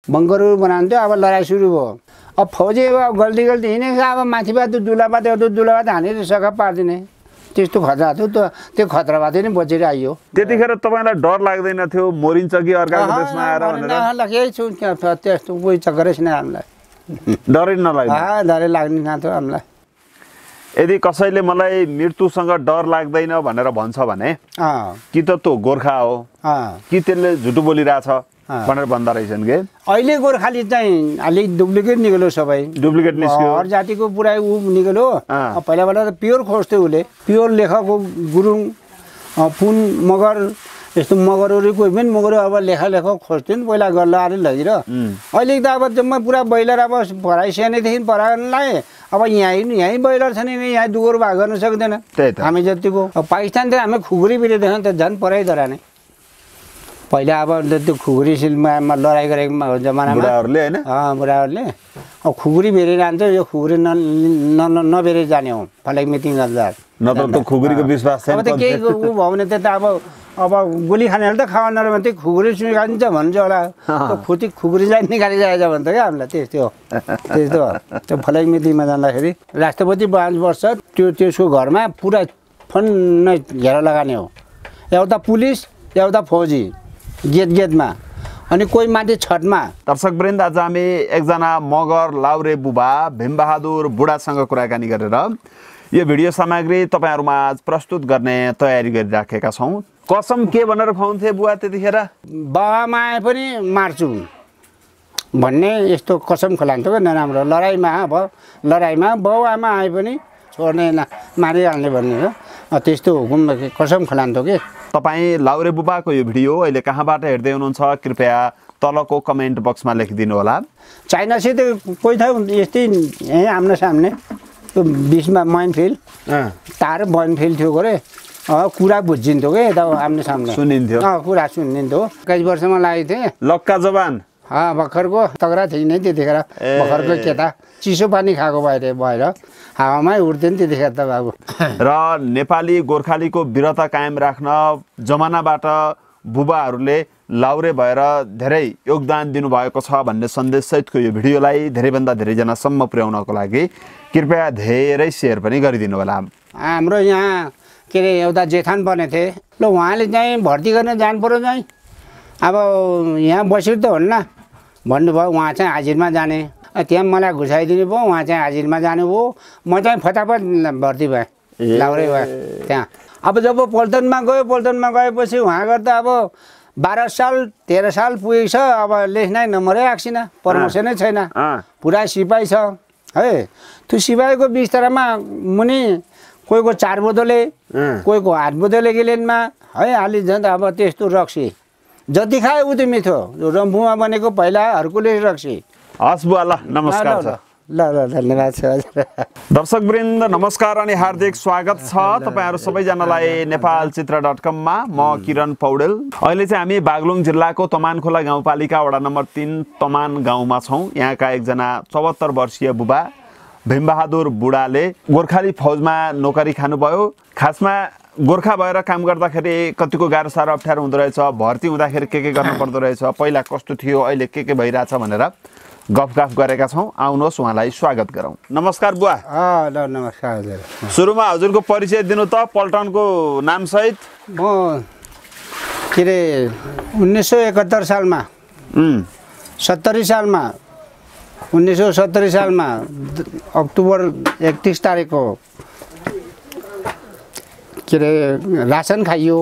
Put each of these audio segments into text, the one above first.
बङ्करहरू बनाउँथ्यो अब लडाइँ सुरु भयो अब फौजी अब गल्ती हिँडेको अब माथिबाट दुलाबाट हानेर सका पारिदिने त्यस्तो खतरा थियो त्यो खतराबाट नै बचेर आइयो त्यतिखेर तपाईँलाई डर लाग्दैन थियो मरिन्छ कि अर्काको देशमा आएर भनेर केही छु त्यस्तो कोही चक्करै छैन हामीलाई डरै नलाग्ने डरै लाग्ने नथ्यो हामीलाई यदि कसैले मलाई मृत्युसँग डर लाग्दैन भनेर भन्छ भने कि त त्यो गोर्खा हो कि त्यसले झुटो बोलिरहेछ भनेर भन्दा रहेछन् के अहिले गोर्खाली चाहिँ अलिक डुप्लिकेट निक्ल्यो सबै डुप्लिकेट निस्क्यो हर जातिको पुरै ऊ निक्ल्यो पहिलाबाट त प्योर खोज्थ्यो उसले प्योर लेखकको गुरुङ पुन मगर यस्तो मगरहरू कोही पनि मगर अब लेखक खोज्थ्यो नि पहिला गर्ल आएर लगिर अहिले त अब जम्मा पुरा बैलर अब पढाइ सानैदेखि पढाउनलाई अब यहीँ बैलर छ नि यहाँ दुगोर भाग गर्न सक्दैन हामी जतिको पाकिस्तान त हामी खुकुरी बिरेदेखि त झन् पराइ दरा नै पहिला अब त्यो खुकुरी सिलमा लडाइँ गरेको जमानामा बुढाहरूले होइन बुढाहरूले अब खुकुरी बेरेर जान्छ यो खुकुरी नबेरेर जाने हो फलाइ मिटिङ गर्दा नत्र त खुकुरीको विश्वास छैन अब त केही उ भयो भने त अब गोली खानेहरू त खावा नर भने चाहिँ खुकुरी निकालिन्छ भन्छ होला खुकुरीलाई निकालिरहेछ भने त क्या हामीलाई त्यस्तो त्यो फलाइ मिटिङमा जाँदाखेरि राष्ट्रपति 5 वर्ष त्यसको घरमा पुरा फन्न घेरा लगाने हो एउटा पुलिस एउटा फौजी गेटमा अनि कोही माथि छतमा दर्शकवृन्द आज हामी एकजना मगर लाउरे बुबा भीमबहादुर बुढासँग कुराकानी गरेर यो भिडियो सामग्री तपाईँहरूमा आज प्रस्तुत गर्ने तयारी गरिराखेका छौँ कसम के भनेर खुवाउँथे बुवा त्यतिखेर बाबामा आए पनि मार्छु भन्ने यस्तो कसम खुलाउँथ्यो क्या नराम्रो लडाइँमा बाउ आमा आए पनि छोड्ने मारिहाल्ने भन्ने हो त्यस्तो हुकुम कसम खुलाउँथ्यो कि तपाईँ लाउरे बुबाको यो भिडियो अहिले कहाँबाट हेर्दै हुनुहुन्छ कृपया तलको कमेन्ट बक्समा लेखिदिनु होला चाइनासित कोही थियो यस्तै यहीँ आम्न सामने त्यो बिचमा माइनफिल्ड तार माइनफिल्ड थियो गरे कुरा बुझिन्थ्यो कि यता आम्ने सामने सुनिन्थ्यो कुरा सुनिन्थ्यो 21 वर्षमा लागेको थिएँ लक्का जवान भर्खरको तगडा थिएँ नै त्यतिखेर भर्खरको केटा चिसो पानी खाएको भएर हावामै उड्थ्यो नि त्यतिखेर त बाबु र नेपाली गोर्खालीको वीरता कायम राख्न जमानाबाट बुबाहरूले लाउरे भएर धेरै योगदान दिनुभएको छ भन्ने सन्देशसहितको यो भिडियोलाई धेरैभन्दा धेरैजनासम्म पुर्याउनको लागि कृपया धेरै सेयर पनि गरिदिनु होला हाम्रो यहाँ के अरे एउटा जेठान बने थिए ल उहाँले चाहिँ भर्ती गर्न जानु पर्यो चाहिँ अब यहाँ बसेर त हुन्न भन्नुभयो उहाँ चाहिँ हाजिरमा जाने त्यहाँ मलाई घुसाइदिनु भयो उहाँ चाहिँ हाजिरमा जानुभयो म चाहिँ फटाफट भर्ती भएँ लाउरे भएँ त्यहाँ अब जब पल्टनमा गएपछि उहाँको त अब 12 साल 13 साल पुगेको छ अब लेख्नै नम्बरै आएको छैन प्रमोसनै छैन पुरा सिपाही छ है त्यो सिपाहीको बिस्तारामा मुनि कोहीको 4 बोतले कोहीको 8 बोतले गिलेनमा है अलि झन् अब त्यस्तो रक्सी जति खाए उति मिठो रम्फूमा बनेको पहिला हर्कुलेस रक्सी हस् बुवा ल नमस्कार छ ल धन्यवाद छ दर्शकवृन्द नमस्कार अनि हार्दिक स्वागत छ तपाईहरु सबैजनालाई नेपालचित्र.com मा म किरण पौडेल अहिले चाहिँ हामी बागलुङ जिल्लाको तमानखोला गाउँपालिका वडा नम्बर 3 तमान गाउँमा छौं यहाँका एकजना 74 वर्षीय बुबा भीमबहादुर बुढाले गोर्खाली फौजमा नोकरी खानुभयो खासमा गोर्खा भएर काम गर्दाखेरि कतिको गाह्रो साह्रो अप्ठ्यारो हुँदो रहेछ भर्ती हुँदाखेरि के गर्न पर्दो रहेछ पहिला कस्तो थियो अहिले के भइराछ भनेर गफगाफ गरेका छौं आउनुहोस् उहाँलाई स्वागत गरौँ नमस्कार बुवा ल नमस्कार हजुर सुरुमा हजुरको परिचय दिनु त पल्टनको नाम सहित म के रे 1971 सालमा 1970 सालमा अक्टोबर 31 तारिखको के रे रासन खाइयो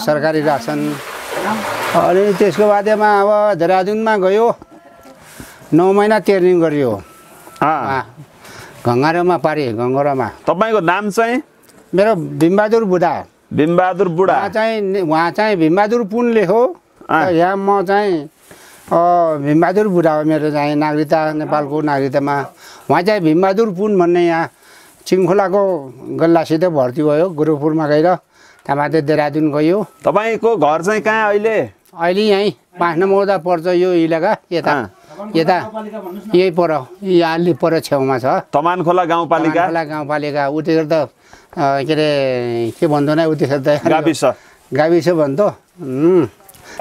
सरकारी रासन अनि त्यसको बादमा अब देहरादुनमा गयो 9 महिना ट्रेनिङ गरियो गङ्गारामा पारे गङ्गारामा तपाईको नाम चाहिँ मेरो भीमबहादुर बुढा उहाँ चाहिँ भीमबहादुर पुन लेखो यहाँ म चाहिँ भीमबहादुर बुढा हो मेरो चाहिँ नागरिकता नेपालको नागरिकतामा उहाँ चाहिँ भीमबहादुर पुन भन्ने यहाँ चिङखोलाको गल्लासित भर्ती भयो गुरुपुरमा गएर त्यहाँबाट देहरादुन गयो तपाईको घर चाहिँ कहाँ अहिले यहीँ 5 नम्बर पर्छ यो इलाका यता यही पर यहाँ अलि पर छेउमा छ तमानखोला गाउँपालिका उतिखेर त के अरे के भन्दो न उतिखेर त गाविस भन्दो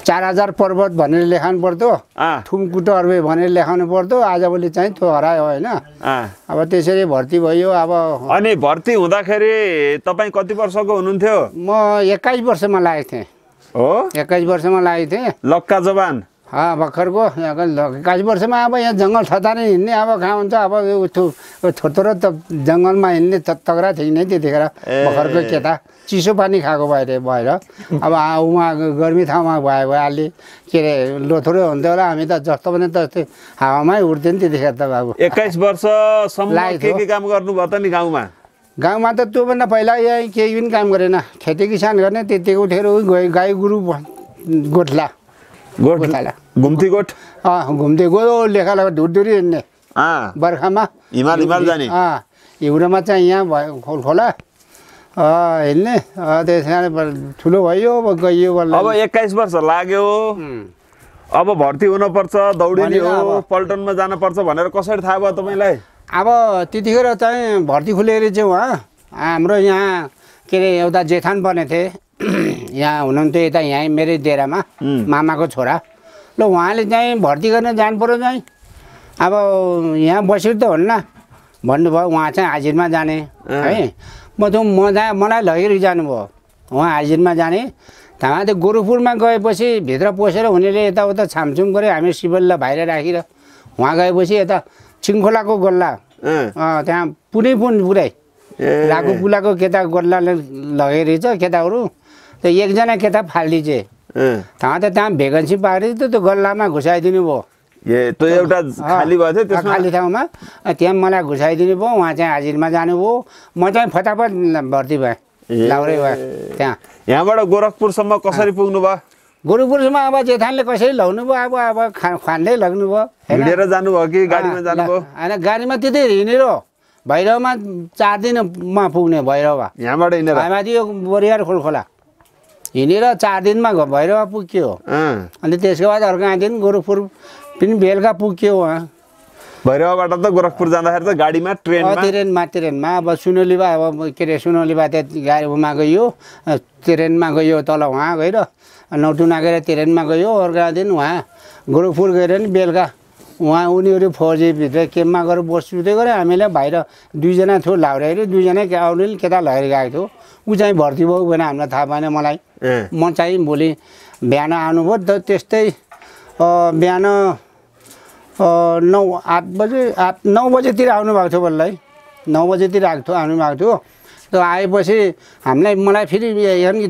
4000 पर्वत भनेर लेखाउनु पर्दो, थुमकुटो अर्बे भनेर लेखाउनु पर्दो। आजभोलि चाहिँ त्यो हरायो होइन। अब त्यसरी भर्ती भयो। अब अनि भर्ती हुँदाखेरि तपाईँ कति वर्षको हुनुहुन्थ्यो? म 21 वर्षमा लागेको थिएँ। हो 21 वर्षमा लागेको थिएँ। लक्का जवान भर्खरको 21 वर्षमा अब यहाँ जङ्गल छतारै हिँड्ने अब कहाँ हुन्छ। अब थोत्रो त जङ्गलमा हिँड्ने तगडा थिएन त्यतिखेर। भर्खरको केटा चिसो पानी खाएको भएर अब उहाँ गर्मी ठाउँमा भयो अलि के अरे लोथरो हुन्थ्यो होला। हामी त जस्तो पनि तस्तै हावामै उड्थ्यो नि त्यतिखेर त बाबु। 21 वर्षसम्म के काम गर्नुभयो त नि गाउँमा? गाउँमा त त्योभन्दा पहिला यहीँ केही पनि काम गरेन। खेती किसान गर्ने त्यतिको उठेर गाई गोरु गोठला घुम्ती गोठ घुम्दै गयो लेखाला ढुडढुरी हिँड्ने बर्खामा हिमाल जाने हिउँदोमा चाहिँ यहाँ भयो खोला हिँड्ने। त्यसमा ठुलो भयो अब गइयो। अब 21 वर्ष लाग्यो, अब भर्ती हुनुपर्छ, दौडिने हो, पल्टनमा जानुपर्छ भनेर कसरी थाहा भयो तपाईँलाई? अब त्यतिखेर चाहिँ भर्ती खुलेर चाहिँ उहाँ हाम्रो यहाँ के अरे एउटा जेठान बने थिए यहाँ हुनुहुन्थ्यो यता यहीँ मेरै डेरामा मामाको छोरा। ल उहाँले चाहिँ भर्ती गर्न जानु पर्यो चाहिँ अब यहाँ बसेर त हुन्न भन्नुभयो। उहाँ चाहिँ हाजिरमा जाने है। मलाई लगेर जानुभयो उहाँ हाजिरमा जाने। त्यहाँ त्यो गोरुपुरमा गएपछि भित्र पसेर हुनेले यताउता छामछुम गऱ्यो। हामी सिबललाई बाहिर राखेर उहाँ गएपछि यता छिङखोलाको गोल्ला त्यहाँ पुरै लाको पुलाको केटा गोल्लाले लगेरहेछ केटाहरू। त्यो एकजना केटा फालिदिए त्यहाँ भेकेन्सी पारेर त्यो गल्लामा घुसाइदिनु भयो। त्यो एउटा खाली भयो थियो खाली ठाउँमा त्यहाँ मलाई घुसाइदिनु भयो। उहाँ चाहिँ हाजिरमा जानुभयो। म चाहिँ फटाफट भर्ती भएँ लाउरे भएँ त्यहाँ। यहाँबाट गोरखपुरसम्म कसरी पुग्नु भयो? गोरखपुरसम्म अब जेठानले कसरी ल्याउनु भयो। अब खान्दै लग्नु भयो। हिँडेर जानुभयो कि गाडीमा जानुभयो? होइन गाडीमा त्यतै हिँडेर भैरवमा 4 दिनमा पुग्ने। भैरव यहाँबाट हिँडेर माथि यो बोरियार खोलखोला हिँडेर 4 दिनमा भैरव पुग्यो। अनि त्यसको बाद अर्को दिन गोरखपुर पनि बेलुका पुग्यो। उहाँ भैरवबाट त गोरखपुर जाँदाखेरि त गाडीमा ट्रेनमा अब सुनौलीमा अब के अरे सुनौलीमा त्यहाँ गाडीमा गयो, ट्रेनमा गयो तल उहाँ गएर नौटुना गएर ट्रेनमा गयो। अर्को दिन उहाँ गोरखपुर गएर नि बेलुका उहाँ उनीहरू फौजीभित्र केम्पमा गएर बस्दै गऱ्यो। हामीले बाहिर 2 जना थियो लाउरेहरू, 2 जना अरूले केटा लगेर गएको थियो। ऊ चाहिँ भर्ती भयो भने हामीलाई थाहा भएन मलाई। म चाहिँ भोलि बिहान आउनुभयो त त्यस्तै बिहान 9 बजेतिर आउनुभएको थियो बल्लै 9 बजेतिर आउनुभएको थियो। त्यो आएपछि मलाई फेरि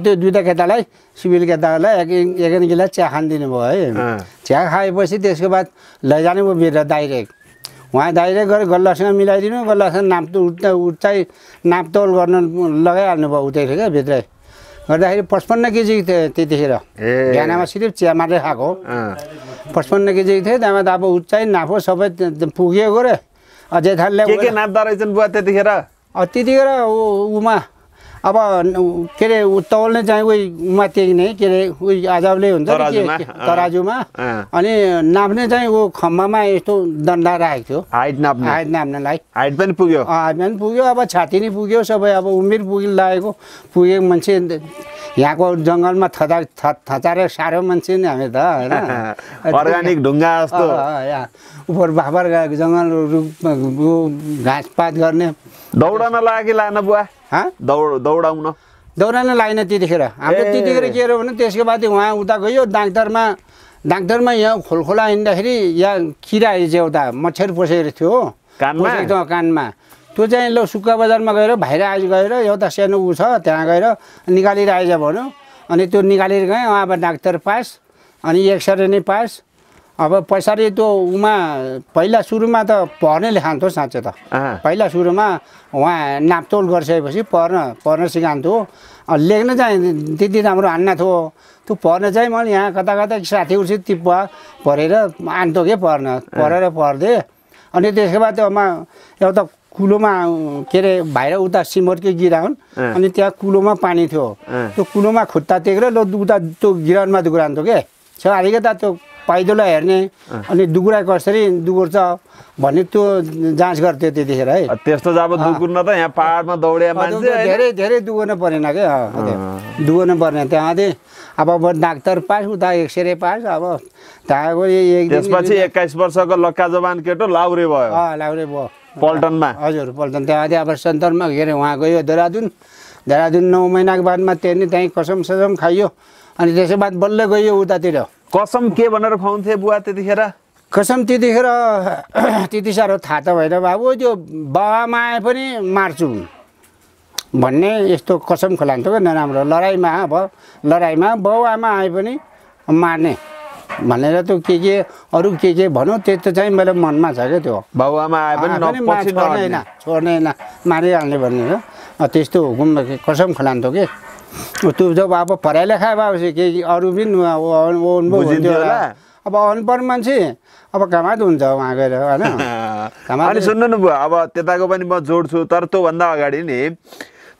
त्यो 2टा केटालाई सिभिल केटालाई एक गिलास चिया खानिदिनु भयो है। चिया खाएपछि त्यसको बाद लैजानु भयो भित्र डाइरेक्ट। उहाँ डाइरेक्ट गएर गल्लासँग मिलाइदिनु। गल्लासँग नापतोल गर्न लगाइहाल्नु भयो उतै क्या भित्रै गर्दाखेरि 55 केजी थियो त्यतिखेर। बिहानमा सिर्फ चिया मात्रै खाएको 55 केजी थियो। त्यहाँबाट अब उचाइ नाफो सबै पुग्यो गरे। अझै थाल्यो के नाप्दा रहेछन् बुवा त्यतिखेर? त्यतिखेर उमा अब के अरे तौलने चाहिँ उही उमा त्यही नै के अरे उही आजबले हुन्छ तराजुमा। अनि नाप्ने चाहिँ ऊ खम्बामा यस्तो डन्डा राखेको थियो हाइट नाप्नलाई। हाइट पनि पुग्यो? हाइट पनि पुग्यो। अब छाती नै पुग्यो सबै। अब उमेर पुगेको मान्छे यहाँको जङ्गलमा थचारे साह्रो मान्छे नि हामी त होइन। अर्गानिक ढुङ्गा जस्तो उपर बाबर जङ्गल घाँसपात गर्ने। दौडन लाग्यो लान बुवा? दौडाउन लागेन त्यतिखेर। हाम्रो त्यतिखेर के हो भने त्यसको बाद उहाँ उता गयो डाक्टरमा यहाँ खोलखोला हिँड्दाखेरि यहाँ किरा आएछ एउटा मच्छर पसेको थियो कानमा। त्यो चाहिँ ल सुक्खा बजारमा गएर बाहिर गएर एउटा सानो ऊ छ त्यहाँ गएर निकालेर आइज भन्यो। अनि त्यो निकालेर गएँ। अब डाक्टर पास अनि एक्सरे नै पास। अब पछाडि त्यो उमा पहिला सुरुमा त पढ्नै लेखान्थ्यो साँच्चै त। पहिला सुरुमा उहाँ नापतोल गरिसकेपछि पढ्न सिकान्थ्यो। लेख्न चाहिँ त्यति राम्रो हान्न थियो। त्यो पढ्न चाहिँ मैले यहाँ कता साथीहरूसित टिप्पा पढेर आन्थ्यो के पढेर पढ्थेँ। अनि त्यसको बाद त्योमा एउटा कुलोमा के अरे बाहिर उता सिमटकै गिराउन। अनि त्यहाँ कुलोमा पानी थियो। त्यो कुलोमा खुट्टा टेकेर उता त्यो गिराउनमा दुगुरान्थ्यो के छ अलिकता त्यो पाइदोलाई हेर्ने। अनि दुगुरा कसरी दुगुर्छ भन्ने त्यो जाँच गर्थ्यो त्यतिखेर है। त्यस्तो जब दुगुर्न त यहाँ पाहाडमा दौडे मान्छे धेरै दुगुर्न परेन क्या दुगुर्न पर्ने। त्यहाँदेखि अब डाक्टर पास उता एक्सरे पास अब धाएको एक दिन त्यसपछि 21 वर्षको लक्का जवान केटो लाउरे भयो लाउरे भयो पल्टनमा हजुर पल्टन त्यहाँदेखि अब सेन्टरमा के अरे उहाँ गयो देहरादुन 9 महिनाको बादमा त्यही कसम सजम खाइयो अनि त्यसै बाद बल्ल गयो उतातिर कसम के भनेर खुवाउँथे बुवा त्यतिखेर कसम त्यतिखेर त्यति साह्रो थाहा त भएन बाबु त्यो बाबामा आए पनि मार्छु भन्ने यस्तो कसम खोलान्थ्यो क्या नराम्रो लडाइँमा बाउ आमा आए पनि मार्ने भनेर त के अरू के भनौँ त्यस्तो चाहिँ मेरो मनमा छ क्या त्यो बाउ आमा आए पनि छोड्ने होइन मारिहाल्ने भन्ने हो त्यस्तो हुकुम कसम खोलान्थ्यो कि त्यो जब अब पढाइ लेखाए भएपछि के अरू पनि अब अनपढ मान्छे अब कमात हुन्छ उहाँ गएर होइन अनि सुन्नु न बुवा अब त्यताको पनि म जोड्छु तर त्योभन्दा अगाडि नि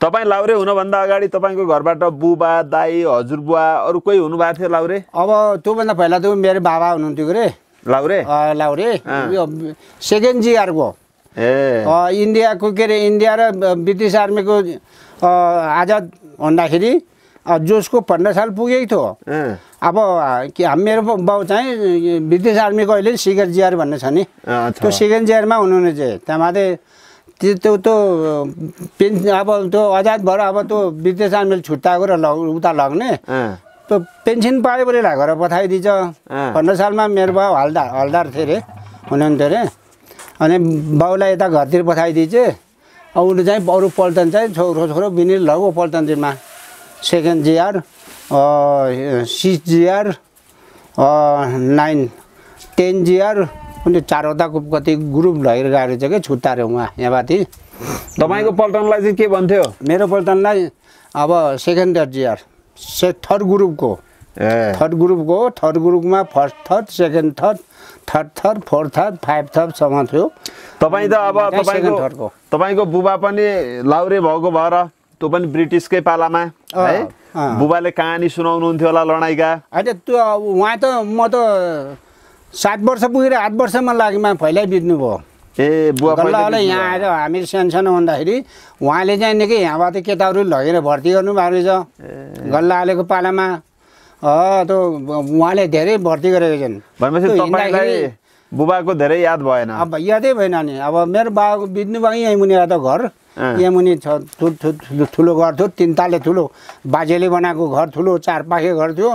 तपाईँ लाउरे हुनुभन्दा अगाडि तपाईँको घरबाट बुबा दाई हजुरबुवा अरू कोही हुनुभएको थियो लाउरे अब त्योभन्दा पहिला त मेरो बाबा हुनुहुन्थ्यो के लाउरे सेकेन्ड जिआरको इन्डियाको के अरे इन्डिया र ब्रिटिस आर्मीको आजाद हुँदाखेरि जोसको 15 साल पुगेको थियो अब मेरो बाउ चाहिँ ब्रिटिस आर्मीको अहिले सिगर जिआर भन्ने छ नि त्यो सेकेन्ड जिआरमा हुनुहुने चाहिँ त्यहाँमाथि त्यो अब त्यो आजाद भएर अब त्यो ब्रिटिस आर्मीले छुट्टाएको र उता लग्ने त्यो पेन्सन पायो भने घर पठाइदिन्छ 15 सालमा मेरो बाउ हलदार थिए अरे हुनुहुन्थ्यो अरे अनि बाउलाई यता घरतिर पठाइदिएछ उसले चाहिँ अरू पल्टन चाहिँ छोरो बिनी लगो पल्टनतिरमा सेकेन्ड जिआर 6 जिआर 9 10 जिआर उनले 4वटाको कति ग्रुप लगेर गएर चाहिँ के छुट्टाएर उहाँ यहाँमाथि तपाईँको पल्टनलाई चाहिँ के भन्थ्यो मेरो पल्टनलाई अब सेकेन्ड जिआर थर्ड ग्रुपको थर्ड ग्रुपमा first third second third third third fourth third 5 थर्डसम्म थियो तपाईँ त अब तपाईँको बुबा पनि लाउरे भएको भएर त्यो पनि ब्रिटिसकै पालामा है बुबाले कहानी सुनाउनुहुन्थ्यो होला लडाइँका होइन त्यो उहाँ त म त 7 वर्ष पुगेर 8 वर्षमा लागेमा पहिल्यै बित्नु भयो बुवा गल्लाले यहाँ आएर हामी सानो हुँदाखेरि उहाँले चाहिँ निकै यहाँबाट केटाहरू लगेर भर्ती गर्नुभएको रहेछ गल्ला हालेको पालामा त्यो उहाँले धेरै भर्ती गरेको छन् भनेपछि बुबाको धेरै याद भएन अब यादै भएन नि अब मेरो बाबाको बित्नु भयो यहीँ मुनि त घर यहाँ मुनि ठुलो घर थियो 3 तले ठुलो बाजेले बनाएको घर ठुलो 4 पाखे घर थियो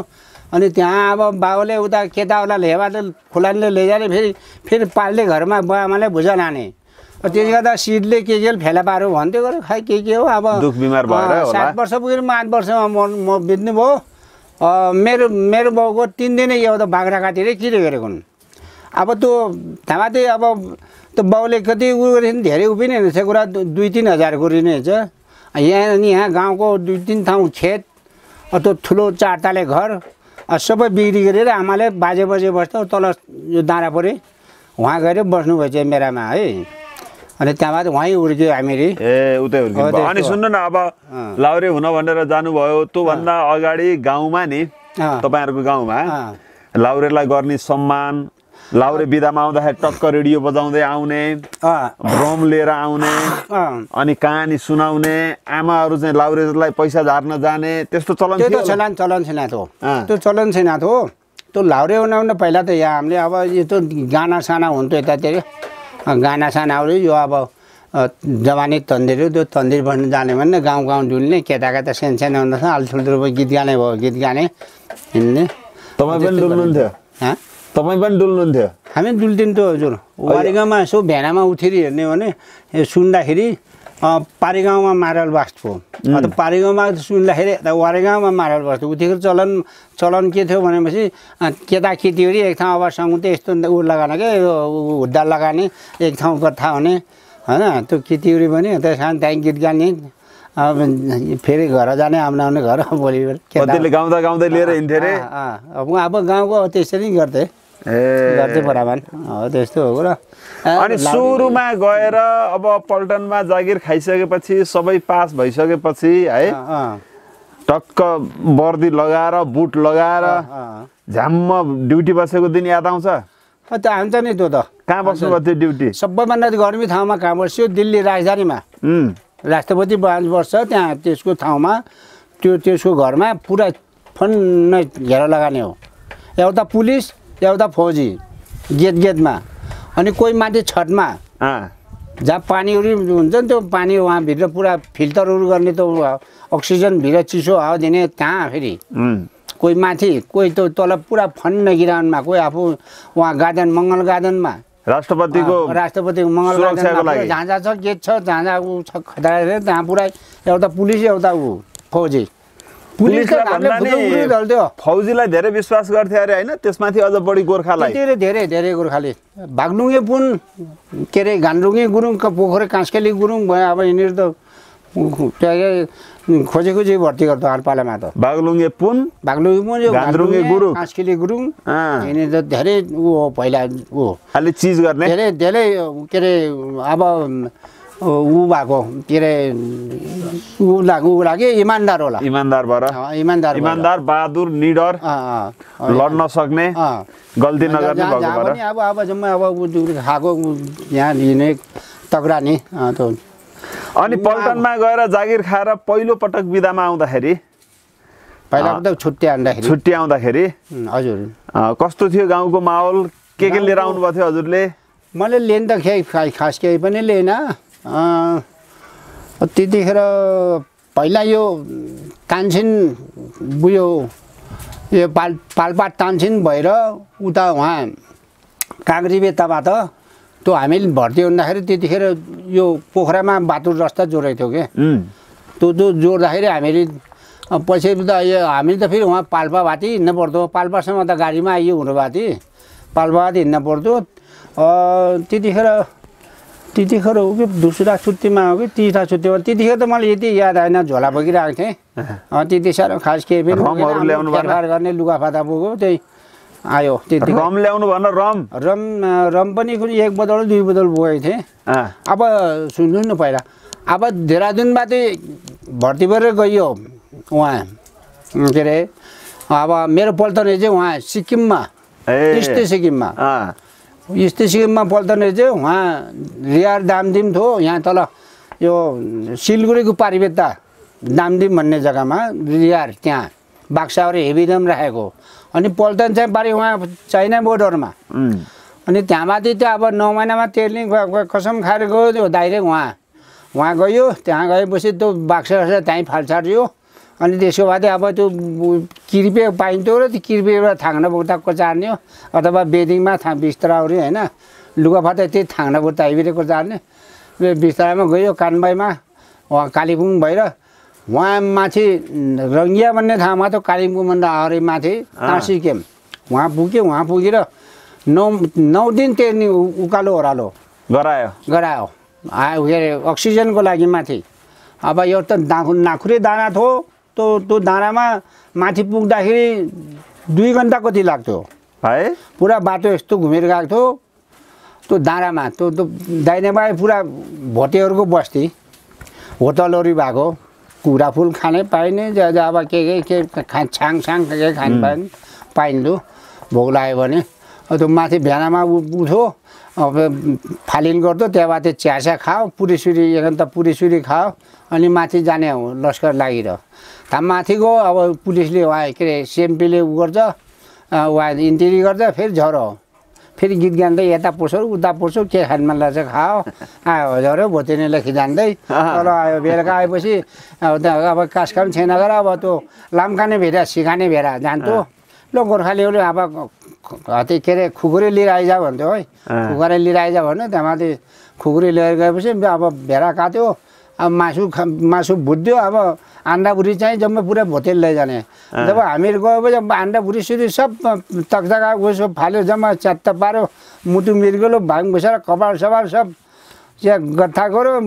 अनि त्यहाँ अब बाबुले उता केटाहरूलाई हेबाले फुलानले लैजाने फेरि पाल्ने घरमा बाबाले भुजा लाने त्यसले गर्दा सिडले के फेला पारो भन्थ्यो गरे खै के हो अब दुख बिमार भएर 7 वर्ष पुगेर 8 वर्षमा म बित्नु भयो मेरो बाउको 3 दिनै एउटा बाख्रा काटेर किरे गरेको हुन् अब त्यो थामाथे अब त्यो बाउले कति उ गरेको धेरै उ पनि रहेछ कुरा 2-3 हजारको रहेछ यहाँ गाउँको 2-3 ठाउँ खेत त्यो ठुलो 4 तले घर सबै बिक्री गरेर आमाले बाजे बस्दा तल यो डाँडा परे उहाँ गएर बस्नुभएछ मेरामा है अनि त्यहाँबाट उहीँ उर्क्यो हामीहरू उतै उर्क्यो अनि सुन्नु न अब लाउरे हुन भनेर जानुभयो त्योभन्दा अगाडि गाउँमा नि तपाईँहरूको गाउँमा लाउरेलाई गर्ने सम्मान लाउरे बिदामा आउँदाखेरि टक्क रेडियो बजाउँदै आउने भ्रम लिएर आउने अनि कहानी सुनाउने आमाहरू चाहिँ लाउरेलाई पैसा झार्न जाने त्यस्तो चलन थियो चलन छैन त्यो चलन छैन त्यो लाउरे हुन पहिला त यहाँ हामीले अब यो त गाना साना हुन्थ्यो यतातिर गाना सानाहरू यो अब जवानी तन्दिर त्यो तन्दिर बस्नु जाने भने गाउँ डुल्ने केटा सानो हुँदा आलठुल्ठुलो गीत गाने भयो गीत गाने हिँड्ने तपाईँ पनि डुल्नुहुन्थ्यो तपाईँ पनि डुल्नुहुन्थ्यो हामी डुल्दिन्थ्यो हजुर वारी गाउँमा यसो भेनामा उठेर हेर्ने भने सुन्दाखेरि पारी गाउँमा मारल बस्थ्यो अन्त पारी गाउँमा सुन्दाखेरि वारी गाउँमा मारल बस्थ्यो उठेको चलन के थियो भनेपछि केटाकेटीहरू एक ठाउँ अब सङ्गुते यस्तो उ लगाने क्या हुड्डा लगाने एक ठाउँ कथा हुने होइन त्यो केटीहरू पनि त्यहाँ गीत गाने फेरि घर जाने आउने घर भोलि गाउँदै लिएर हिँड्थ्यो अरे अब गाउँको त्यसरी गर्थे गर्थे बराबर त्यस्तो हो र अनि सुरुमा गएर अब पल्टनमा जागिर खाइसकेपछि सबै पास भइसकेपछि है टक्क वर्दी लगाएर बुट लगाएर झ्याम्म ड्युटी बसेको दिन याद आउँछ त आउँछ नि त्यो त कहाँ बस्नुभयो त्यो ड्युटी सबैभन्दा गर्मी ठाउँमा काम बस्यो दिल्ली राजधानीमा राष्ट्रपति बस्छ त्यहाँ त्यसको ठाउँमा त्यसको घरमा पुरा फन्न घेरा लगाने हो एउटा पुलिस एउटा फौजी गेटमा अनि कोही माथि छतमा जहाँ पानीहरू हुन्छ नि त्यो पानी वहाँभित्र पुरा फिल्टरहरू गर्ने त अक्सिजनभित्र चिसो हावा दिने त्यहाँ फेरि कोही माथि कोही त तल पुरा फन्न गिराउनमा कोही आफू वहाँ गार्डन मङ्गल गार्डनमा राष्ट्रपतिको मङ्गल गार्डनमा जहाँ जहाँ छ गेट छ जहाँ जहाँ ऊ छ खतरा त्यहाँ पुरा एउटा पुलिस एउटा ऊ फौजी फौजीलाई धेरै विश्वास गर्थे अरे होइन त्यसमाथि अझ बढी गोर्खालाई धेरै गोर्खाले बागलुङे पुन के अरे घानरुङे गुरुङ पोखरे काँस्केली गुरुङ भयो अब यिनीहरू त खोजेको चाहिँ भर्ती गर्छ पालामा त बागलुङे पुन घानरुङे गुरुङ काँस्केली गुरुङ यिनीहरू त धेरै ऊ हो पहिला ऊ अलि चिज गर्ने धेरै के अरे अब ऊ भएको के अरे ऊ लाग्यो इमान्दार होला इमान्दार बहादुर निडर लड्न सक्ने गल्ती नगर्ने भएको भएर अब जम्मै अब खाएको यहाँ लिने तगडा नि अनि पल्टनमा गएर जागिर खाएर पहिलो पटक बिदामा आउँदाखेरि पहिला त छुट्टी आउँदाखेरि हजुर कस्तो थियो गाउँको माहौल के लिएर आउनु भएको थियो हजुरले मैले लिएन त खास केही पनि लिएन त्यतिखेर पहिला यो तानसिन बुयो यो पाल्पा तानसिन भएर उता उहाँ काँक्री बेताबाट त्यो हामीले भर्ती हुँदाखेरि त्यतिखेर यो पोखरामा बाटो रस्ता जोडेको थियो कि त्यो जोड्दाखेरि हामीले पछि त हामीले त फेरि उहाँ पाल्पा भाती हिँड्नु पर्दो पाल्पासम्म त गाडीमा आइयो हुनु भाती पाल्पा भाती हिँड्नु पर्दो त्यतिखेर हो कि दोस्रा छुट्टीमा हो कि तीसरा छुट्टीमा त्यतिखेर त मलाई यति याद आएन झोला बोकिरहेको थिएँ त्यति साह्रो खास केही पनि गर्ने लुगाफाटा बोक्यो त्यही आयो त्यति रम ल्याउनु भन रम पनि एक बोतल 2 बोतल बोकेको थिएँ अब सुन्नु न पहिला अब देहरादुनबाट भर्ती भएर गयो उहाँ के अरे अब मेरो पल्टने चाहिँ उहाँ सिक्किममा इस्ट सिक्किममा पल्टने चाहिँ उहाँ रियार दामदिम थियो यहाँ तल यो सिलगढीको पारिवेता दामदिम भन्ने जग्गामा रियार त्यहाँ बाक्साहरू हेभिदम राखेको अनि पल्टन चाहिँ पारि उहाँ चाइना बोर्डरमा अनि त्यहाँमाथि चाहिँ अब 9 महिनामा तेर्ने कसम खाएर गयो त्यो डाइरेक्ट उहाँ गयो त्यहाँ गएपछि त्यो बाक्सा त्यहीँ फाल्छारियो अनि त्यसको बाद अब त्यो किर्पे पाइन्थ्यो र त्यो किर्पेबाट थाङ्ना बोक्दा कोचार्ने अथवा बेदिङमा बिस्ताराहरू होइन लुगाफाटा त्यही थाङ्ना बोक्दा हिँडेको कोचार्ने बिस्तारामा गयो कानबाईमा उहाँ कालिम्पोङ भएर वहाँ माथि रङ्गिया भन्ने ठाउँमा त कालिम्पोङभन्दा अगाडि माथि टाँसी क्याम्प वहाँ पुगेर 9 दिन तेर्ने उकालो ओह्रालो गरायो आयो के अरे अक्सिजनको लागि माथि अब यो त नाखुरे दाना थियो त्यो दानामा माथि पुग्दाखेरि 2 घन्टा कति लाग्थ्यो है पुरा बाटो यस्तो घुमेर गएको थियो त्यो दानामा त्यो दाहिनेबाएँ पुरा भोटेहरूको बस्ती होटलहरू भएको कुरा फुल खाने पाइने अब के छाङ के खानु पाइन्थ्यो भोक लाग्यो भने त्यो माथि भेनामा उठ्यो अब फालिन गर्दो त्यहाँबाट चियासा खाओ पुरीसुरी त पुरीसुरी खाओ अनि माथि जाने हो लस्कर लागिर त्यहाँ माथि गयो अब पुलिसले उहाँ के अरे सिएमपीले उ गर्छ उहाँ इन्ट्री गर्छ फेरि झरो फेरि गीत गान्दै यता पोसो उता पोसो के खान मन लाग्छ खाओ आयो झरो भोटेनीलाई खिजान्दै तल आयो बेलुका आएपछि अब कासकाम छैन गर अब त्यो लामखाने भेडा सिखाने भेडा जान्थ्यो ल गोर्खालीहरूले अब त्यो के अरे खुकुरी लिएर आइज भन्थ्यो है खुकुरी लिएर आइज भन्यो त्यहाँमाथि खुकुरी लिएर गएपछि अब भेडा काट्यो अब मासु भुट्यो अब अंडा भुरी चाहिँ जम्मै पुरै भोटेल लैजाने जब हामीहरू गएपछि अंडा भुरी सुरी सब तकतका उसो फाल्यो जम्मा च्यात्त पार्यो मुटु मिर्गलो भाङ भुसेर कपाल सपाल सब चिया गट्ठा गऱ्यो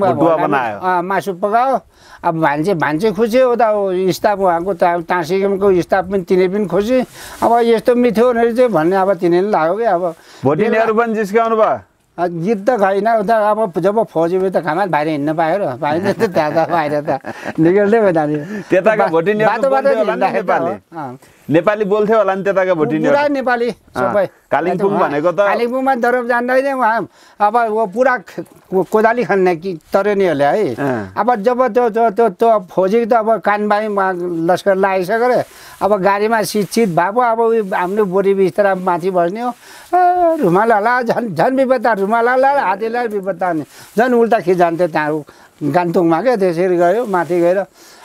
मासु पकायो अब भान्चे खुस्यो उता स्टाफ उहाँको टाँसीको स्टाफ पनि तिनी पनि खुसी अब यस्तो मिठो भनेर चाहिँ भन्ने अब तिनीहरूले लाग्यो कि अब भोटिनीहरू पनि जिस्काउनु भयो गीत त छैन उता अब जब फौजी त खामा बाहिर हिँड्न पायो र पाइन्छ त त्यहाँ त बाहिर त निकल्दै भयो त्यताको भोटिनीहरू नेपाली बोल्थ्यो होला नि त्यताका भोटिनीहरु पुरा नेपाली सबै कालिम्पोङ भनेको त कालिम्पोङमा दरब जान्दैन उहाँ अब वो पुरा कोदाली खन्ने कि तरेनीहरूले है अब जब त्यो फौजी त अब कानबाई लस्कर लागिसक्यो अब गाडीमा शिक्षित भएको अब हाम्रो बोरी बिस्तारा माथि बस्ने हो रुमाल होला झन् विपत्ता रुमाल होला हातेलाई विपत्ता नि झन् उल्टा खिजान्थ्यो त्यहाँ गान्तोकमा क्या त्यसरी गयो माथि गएर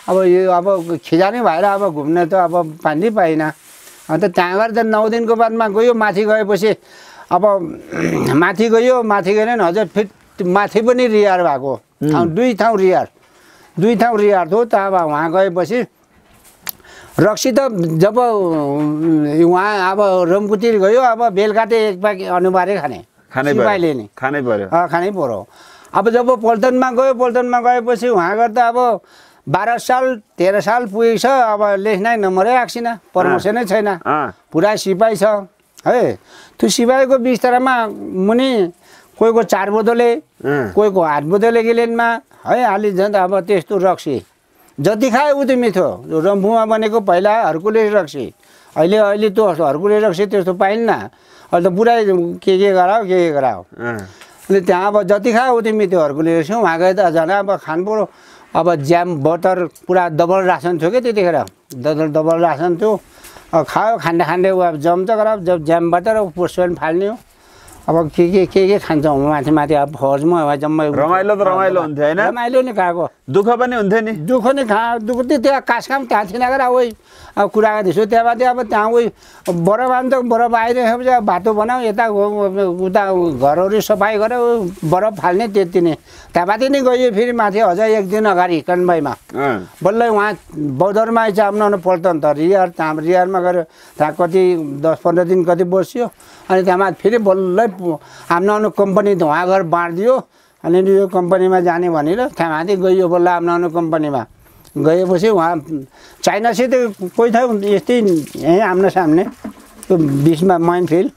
अब यो अब खिजाने भएर अब घुम्न त अब पानी पाइन अन्त त्यहाँ गएर त 9 दिनको बादमा गयो माथि गएपछि अब माथि गयो माथि गएन हजुर फेरि माथि पनि रियार भएको दुई ठाउँ रियार थियो त अब वहाँ गएपछि रक्सी त जब वहाँ अब रम्कुतिर गयो अब बेलुकाटे एक प्याक अनुबारै खानै पर्यो अब जब पल्टनमा गएपछि वहाँ गर्दा अब 12 साल 13 साल पुगेछ अब लेख्नै नम्बरै आएको छैन प्रमोसनै छैन पुरा सिपाही छ है त्यो सिपाहीको बिस्तारामा मुनि कोहीको 4 बोतले कोहीको 8 बोतले गिलेनमा है अलि झन् अब त्यस्तो रक्सी जति खाए उति मिठो रम्फूमा बनेको पहिला हर्कुलेस रक्सी अहिले त्यो हर्कुलेस रक्सी त्यस्तो पाइन्न अहिले त पुरै के गराओ अनि त्यहाँ अब जति खाए उति मिठो हर्कुलेस वहाँ गए त झन् अब खानु अब ज्याम बटर पुरा डबल रासन थियो क्या त्यतिखेर डबल रासन थियो खायो खाँदै अब जम्छ गरायो जब ज्याम बटर पोस्टमेन फाल्ने हो अब के खान्छ माथि अब फौजमा जम्मै रमाइलो हुन्थ्यो हैन रमाइलो नि खाएको दुःख पनि हुन्थ्यो नि दुःख नि दुःख त्यहाँ कासकाम त्यहाँ थिएन गएर ओइ अब कुरा गर्दैछु त्यहाँबाट अब त्यहाँ उही बरफ आयो त बरफ आइरहेपछि बाटो बनाऊ यता उता घरहरू सफाइ गरेर बरफ फाल्ने त्यति नै त्यहाँबाट नै गयो फेरि माथि अझ एक दिन अगाडि कन्बाईमा बल्लै उहाँ बौद्धरमा चाहिँ आफ्नो पल्ट नि त रियारमा गएर त्यहाँ कति 10-15 दिन कति बस्यो अनि त्यहाँमा फेरि बल्लै आफ्नो कम्पनी धुवा गरेर बाँडिदियो अनि यो कम्पनीमा जाने भनेर त्यहाँमाथि गयो बल्ल आफ्नो कम्पनीमा गएपछि वहाँ चाइनासित कोही थियो यस्तै यहीँ आम्नो सामने त्यो बिचमा माइनफिल्ड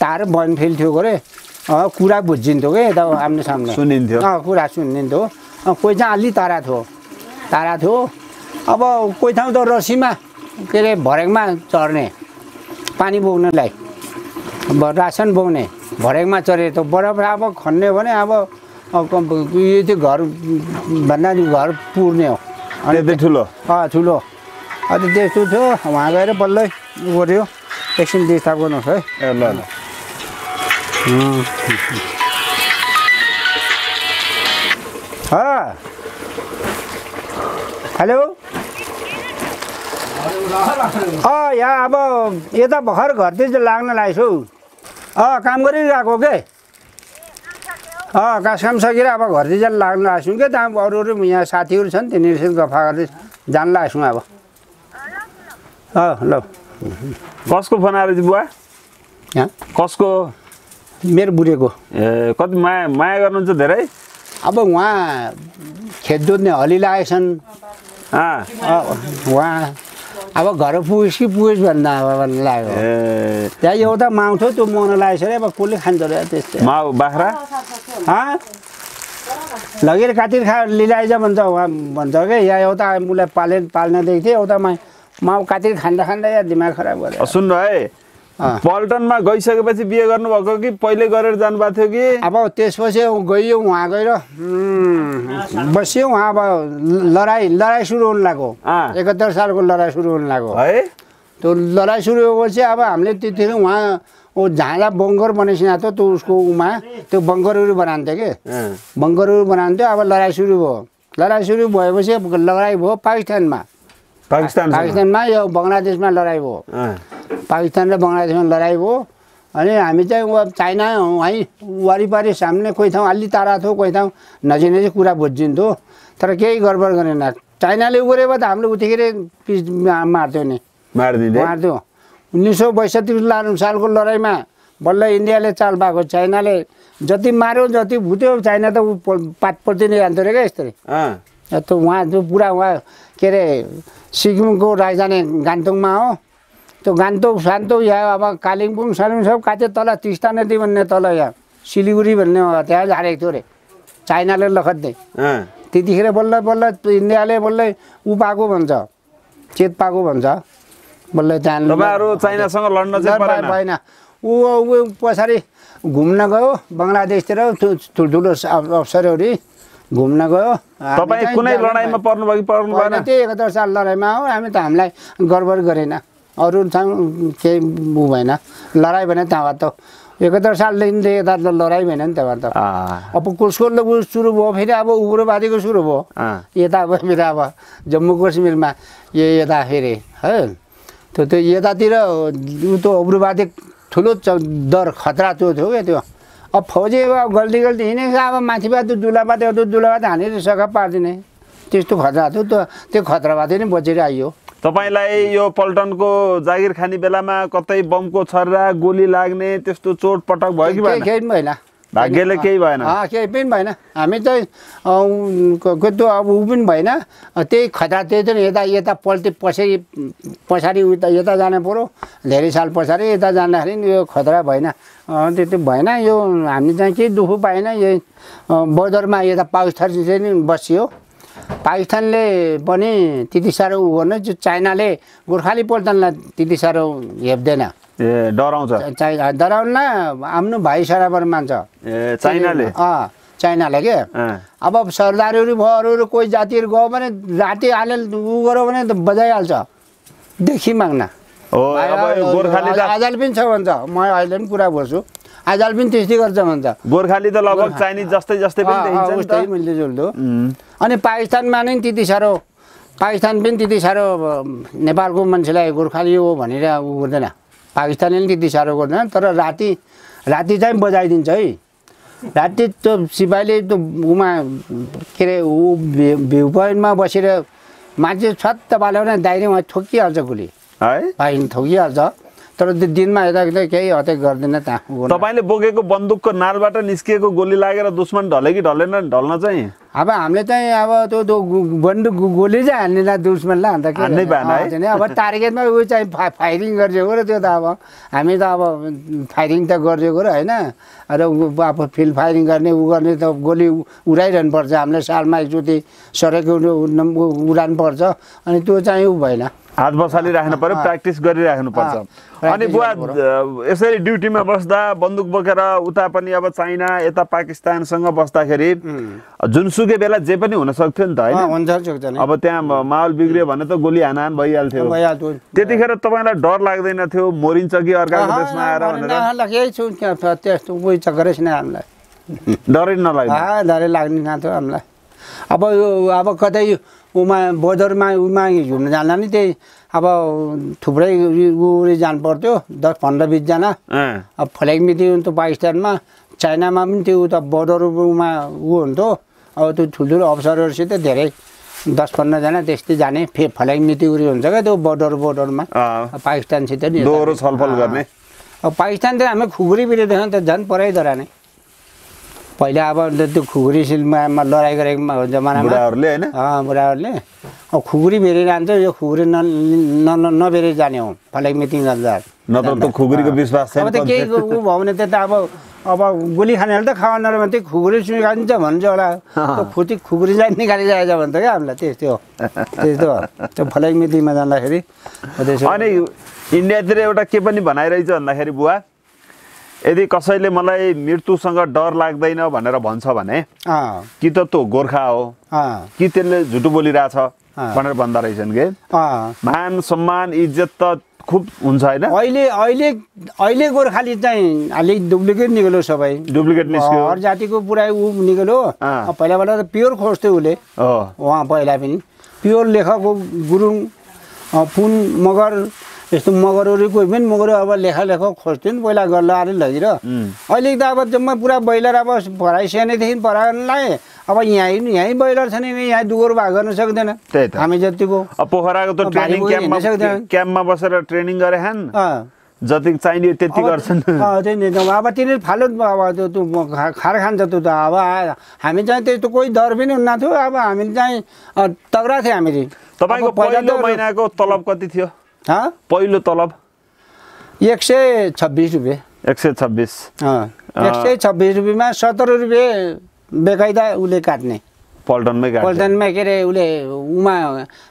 तार माइनफिल्ड थियो गरे कुरा बुझिन्थ्यो क्या यता आम्नो सामने सुनिन्थ्यो कुरा सुनिन्थ्यो कोही चाहिँ अलि तारा थियो अब कोही ठाउँ त रस्सीमा के अरे भरेङमा चढ्ने पानी बोक्नलाई अब रासन बोक्ने भरेङमा चढे त बरफ अब खन्ने भने अब यो त्यो घर भन्दा नि घर पुर्ने हो अनि ठुलो ठुलो अनि त्यस्तो थियो वहाँ गएर बल्लै गऱ्यो एकछिन डिस्टर्ब गर्नुहोस् है ए ल हेलो यहाँ अब यता भर्खर घरतिर लाग्न लागेछु काम गरिरहेको के काम सकेर अब घरतिर लाग्न लाग्छौँ क्या त्यहाँ अरू यहाँ साथीहरू छन् तिनीहरूसँग गफा गर्दै जान लाग्छौँ अब ल कसको फोन आएर चाहिँ बुवा यहाँ कसको मेरो बुढेको ए कति माया गर्नुहुन्छ धेरै अब उहाँ खेत जोत्ने हली लागेछन् उहाँ अब घर पुगेस् भन्दा अब लाग्यो त्यहाँ एउटा माउ थियो त्यो मर्न लागेछ अरे अब कसले खान्छ अरे त्यस्तै माउ बाख्रा लगेर काटेर लिलाइज भन्छ उहाँ भन्छ क्या यहाँ एउटा उसलाई पाल्नदेखि थियो एउटा माउ काटेर खाँदा या दिमाग खराब गरे सुन्नु है पल्टनमा गइसकेपछि बिहे गर्नुभएको कि पहिले गरेर जानुभएको थियो कि अब त्यसपछि गइयो उहाँ गएर बस्यो उहाँ अब लडाइँ सुरु हुन लाग्यो 71 सालको लडाइँ सुरु हुन लाग्यो है त्यो लडाइँ सुरु भएपछि अब हामीले त्यतिखेर उहाँ झाँडा बङ्गर बनाइसिना थियो त्यो उसको उमा त्यो बङ्गरहरू बनान्थ्यो कि बङ्गरहरू बनान्थ्यो अब लडाइँ सुरु भएपछि लडाइँ भयो पाकिस्तानमा यो बङ्गलादेशमा लडाइँ भयो पाकिस्तान र बङ्गलादेशमा लडाइँ भयो अनि हामी चाहिँ चाइना वहीँ वरिपरि सामने कोही ठाउँ अलि टाढा थियो कोही ठाउँ नजिक कुरा बुझिन्थ्यो तर केही गडबड गरेन चाइनाले उगऱ्यो भए त हामीले उतिखेर पिच मार्थ्यो नि मार्थ्यो 1962 सालको लडाइँमा बल्ल इन्डियाले चाल पाएको चाइनाले जति मार्यो जति भुट्यो चाइना त पात पर्दै नै जान्थ्यो अरे क्या यस्तरी त उहाँ जो पुरा उहाँ के अरे सिक्किमको राजधानी गान्तोकमा हो त्यो गान्तोक सान्तोक यहाँ अब कालिम्पोङ सब काटे तल टिस्टा नदी भन्ने तल यहाँ सिलिगुडी भन्ने त्यहाँ झारेको थियो अरे चाइनाले लखट्दै त्यतिखेर बल्ल इन्डियाले बल्लै ऊ पाएको भन्छ चेत पाएको भन्छ बल्ल जान तपाईहरु चाइनासँग लड्न चाहिँ परेन भएन ऊ पछाडि घुम्न गयो बङ्गलादेशतिर ठुल्ठुलो अफसरहरू घुम्न गयो तपाई कुनै लडाईँमा पर्नु भयो कि पर्नु भएन त्यही 71 साल लडाईँमा हो हामी त हामीलाई गडबड गरेन अरू केही उ भएन लडाईँ भने त्यहाँ त 71 सालदेखि यता लडाईँ भएन नि त्यहाँ त अब कसको सुरु भयो फेरि अब उग्रवादीको सुरु भयो यता अब फेरि अब जम्मू कश्मीरमा यता फेरि है त्यो यतातिर उ त उग्रवादी ठुलो डर खतरा त्यो थियो क्या त्यो अब फौजी अब गल्ती हिँडेको अब माथिबाट दुलाबाट हानेर सखा पारिदिने त्यस्तो खतरा थियो त्यो खतराबाट नै बचेर आइयो तपाईलाई यो पल्टनको जागिर खाने बेलामा कतै बमको छर्रा गोली लाग्ने त्यस्तो चोट पटक भयो कि भएन केही भएन भाग्यले केही भएन केही पनि भएन हामी चाहिँ त्यो अब उ पनि भएन त्यही खतरा त्यही थियो यता यता पल्टी पछाडि उता यता जानु पर्यो धेरै साल पछाडि यता जाँदाखेरि यो खतरा भएन त्यो भएन यो हामी चाहिँ केही दुःख पाएन यही बोर्डरमा यता पाकिस्तान चाहिँ नि बसियो पाकिस्तानले पनि त्यति साह्रो उ गर्न चाइनाले गोर्खाली पल्टनलाई त्यति साह्रो हेप्दैन ए डराउँछ डराउन आफ्नो भाइ बराबर मान्छ चाइनाले चाइनाले के अब सरदारहरू भयो अरू कोही जातिहरू गयो भने राति हाले उ गर्यो भने त बजाइहाल्छ देखि माग्न आजाल पनि छ भन्छ म अहिले पनि कुरा गर्छु आजाल पनि त्यस्तै गर्छ भन्छ गोर्खाली त लगभग चाइनिज जस्तै जस्तै पनि देखिन्छ नि त मिल्दोजुल्दो अनि पाकिस्तानमा नै त्यति साह्रो पाकिस्तान पनि त्यति साह्रो नेपालको मान्छेलाई गोर्खाली हो भनेर उ गर्दैन पाकिस्तानले पनि त्यति साह्रो गर्दैन तर राति चाहिँ बजाइदिन्छ है राति त्यो सिपाहीले त्यो उमा के अरे ऊ भ्यू पोइन्टमा बसेर मान्छे छत्त बाल्यो भने दाइरेमा ठोकिहाल्छ गोली है ठोकिहाल्छ तर त्यो दिनमा हेर्दा केही हत्या गर्दैन त्यहाँ तपाईँले बोकेको बन्दुकको नालबाट निस्किएको गोली लागेर दुश्मन ढले कि ढलेन ढल्न चाहिँ अब हामीले चाहिँ अब त्यो बन्दुक गोली चाहिँ हान्ने दुश्मनलाई अन्त के अब टार्गेटमा ऊ चाहिँ फायरिङ गरिदिएको र त्यो त अब हामी त अब फायरिङ त गरिदिएको र होइन र अब फिल्ड फायरिङ गर्ने ऊ गर्ने त गोली उडाइरहनु पर्छ हामीले सालमा एकचोटि सरेको उडानु पर्छ अनि त्यो चाहिँ ऊ भएन हात बसाली राख्नु पर्यो प्र्याक्टिस गरिराख्नु पर्छ अनि बुवा यसरी ड्युटीमा बस्दा बन्दुक बोकेर उता पनि अब चाइना यता पाकिस्तानसँग बस्दाखेरि जुनसुकै बेला जे पनि हुन सक्थ्यो नि त हैन अब त्यहाँ माहौल बिग्रियो भने त गोली हानाहान भइहाल्थ्यो त्यतिखेर तपाईलाई डर लाग्दैन थियो मोरिन्छ कि अर्काको देशमा आएर भनेर केही छु त्यस्तो उही चक्करै छैन हामीलाई डरै नलाग्यो डरै लाग्ने जान्थ्यो हामीलाई अब कतै उमा बोर्डरमा उमा घुम्न जाँदा नि त्यही अब थुप्रै उरी जानु पर्थ्यो 10-15-20 जना अब फ्ल्याग मिटिङ त पाकिस्तानमा चाइनामा पनि त्यो उता बोर्डरमा ऊ हुन्थ्यो अब त्यो ठुल्ठुलो अफसरहरूसित धेरै 10-15 जना त्यस्तै जाने फ्ल्याग मिटिङ उरी हुन्छ क्या त्यो बोर्डरमा पाकिस्तानसित नि दोहोरो छलफल गर्ने अब पाकिस्तान त हामी खुकुरी बिरेदेखि त झन् परै डराने पहिला अब त्यो खुकुरी सिलमा लडाइँ गरेको जमानामा बुढाहरूले हैन बुढाहरूले अब खुकुरी भेरेर जान्छ यो खुकुरी नभेरेर जाने हो फ्ल्याग मिटिङ गर्दा नत्र त खुकुरीको विश्वास छैन अब त केही उ भयो भने त अब गोली खानेहरूले त खावा नर भने त्यो खुकुरी सुनिन्छ भन्छ होला त्यो खुकुरी चाहिँ निकालिरहेछ भन्छ क्या हामीलाई त्यस्तो त्यो फ्ल्याग मिटिङमा जाँदाखेरि अनि इन्डियातिर एउटा के पनि भनाइरहेछ भन्दाखेरि बुवा यदि कसैले मलाई मृत्युसँग डर लाग्दैन भनेर भन्छ भने कि त त्यो गोर्खा हो कि त्यसले झुटो बोलिरहेछ भनेर भन्दा रहेछन् के मान सम्मान इज्जत त खुब हुन्छ हैन अहिले गोर्खाली चाहिँ अलि डुप्लिकेट निक्ल्यो सबै डुप्लिकेट निस्क्यो हर जातिको पुरै उ निक्ल्यो पहिलाबाट त प्योर खोज्थ्यो उसले उहाँ पहिला पनि प्योर लेखक गुरुङ पुन मगर यस्तो मगरहरू कोही पनि मगर अब लेखा खोज्थ्यो नि पहिला गर्लाएर लगेर अहिले त अब जम्मा पुरा बैलर अब भराइ सानैदेखि पराउनलाई अब यहीँ बैलर छ नि यहाँ दुगोर भाग गर्न सक्दैन हामी जतिको पोखराको त ट्रेनिङ क्याम्पमा बसेर ट्रेनिङ गरे हान जति चाहिने त्यति गर्छन् अब तिनीहरू फालो अब त्यो खार खान्छ त्यो त अब हामी चाहिँ त्यस्तो कोही डर पनि हुन्न थियो अब हामी चाहिँ तगडा थियो हामी तपाईँको पहिलो महिनाको तलब कति थियो पहिलो तलब 126 रुपियाँ 126 126 रुपियाँमा 17 रुपियाँ बेकायदा उसले काट्ने पल्टनमै के अरे उसले उमा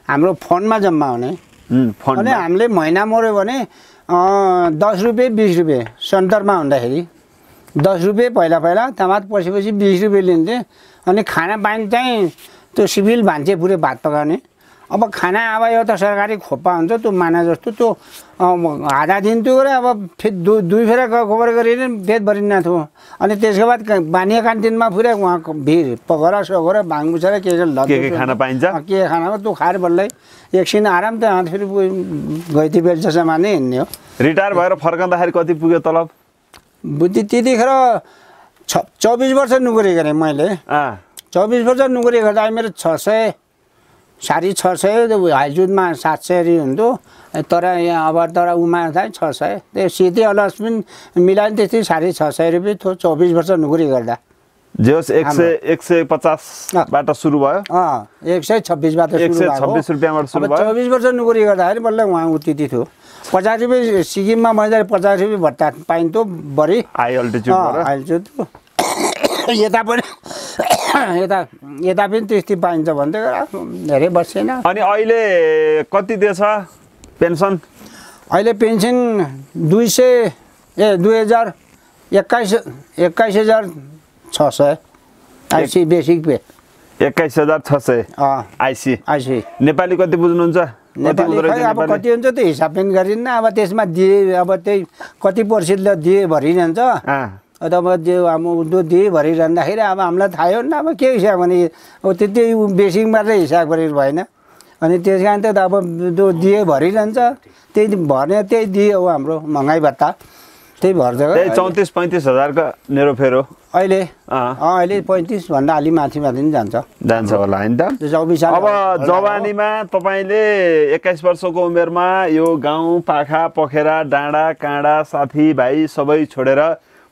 हाम्रो फोनमा जम्मा हुने अनि हामीले महिना मर्यो भने 10 रुपियाँ 20 रुपियाँ सेन्टरमा हुँदाखेरि 10 रुपियाँ पहिला टमाट पछि 20 रुपियाँ लिन्थे अनि खाना पानी चाहिँ त्यो सिभिल भान्चे पुरै भात पकाउने अब खाना अब यो त सरकारी खोपा हुन्छ त्यो माना जस्तो त्यो आधा दिन त्यो गरे अब फेरि दुई फेर गोबर गरेर पेट भरिन्न थियो अनि त्यसको बाद बानिया क्यान्टिनमा पुरै उहाँको भिड पकरा सगरा भाङबुसेर के खाना पाइन्छ के खाना त्यो खाएर बल्लै एकछिन आराम त फेरि गैती बेलसम्म नै हिँड्ने हो रिटायर भएर फर्कँदाखेरि कति पुग्यो तलब बुद्धि त्यतिखेर 24 वर्ष नोकरी गरेँ मैले 24 वर्ष नोकरी गर्दा मेरो 600 650 हाइजुडमा 700 हुन्थ्यो तर यहाँ अब तर उमा चाहिँ 600 त्यो सिटी अलस पनि मिलाएर त्यस्तै 650 रुपियाँ थियो 24 वर्ष नोकरी गर्दा जे होस् 150 बाट सुरु भयो 126 बाट सुरु भयो 126 रुपियाँबाट सुरु भयो 24 वर्ष नोकरी गर्दाखेरि बल्ल उहाँ उति थियो 50 रुपियाँ सिक्किममा मैले 50 रुपियाँ भत्ता पाइन्थ्यो बढी हाई अल्टिट्युड यता पनि यता पनि त्यस्तै पाइन्छ भन्दै धेरै बसेन अनि अहिले कति दिएछ पेन्सन अहिले पेन्सन 21,600 आइसी बेसिक पे 21,600 आइसी नेपाली कति बुझ्नुहुन्छ नेपाली अब कति हुन्छ त्यो हिसाब पनि गरिन्न अब त्यसमा दिए अब त्यही कति पर्सेन्टले दिए भरिरहन्छ अब त्यो अब दिए भरिरहँदाखेरि अब हामीलाई थाहै हो नि अब के हिसाब भने अब त्यति बेसिक मात्रै हिसाब गरेर भएन अनि त्यस कारण त अब त्यो दिए भरिरहन्छ त्यही भर्ने त्यही दिए हो हाम्रो महँगाई भत्ता त्यही भर्छ 34-35 हजारको नेरो फेरो अहिले 35 भन्दा अलि माथि पनि जान्छ होला हैन त 24 अब जवानीमा तपाईले 21 वर्षको उमेरमा यो गाउँ पाखा पोखरा डाँडा काँडा साथी भाइ सबै छोडेर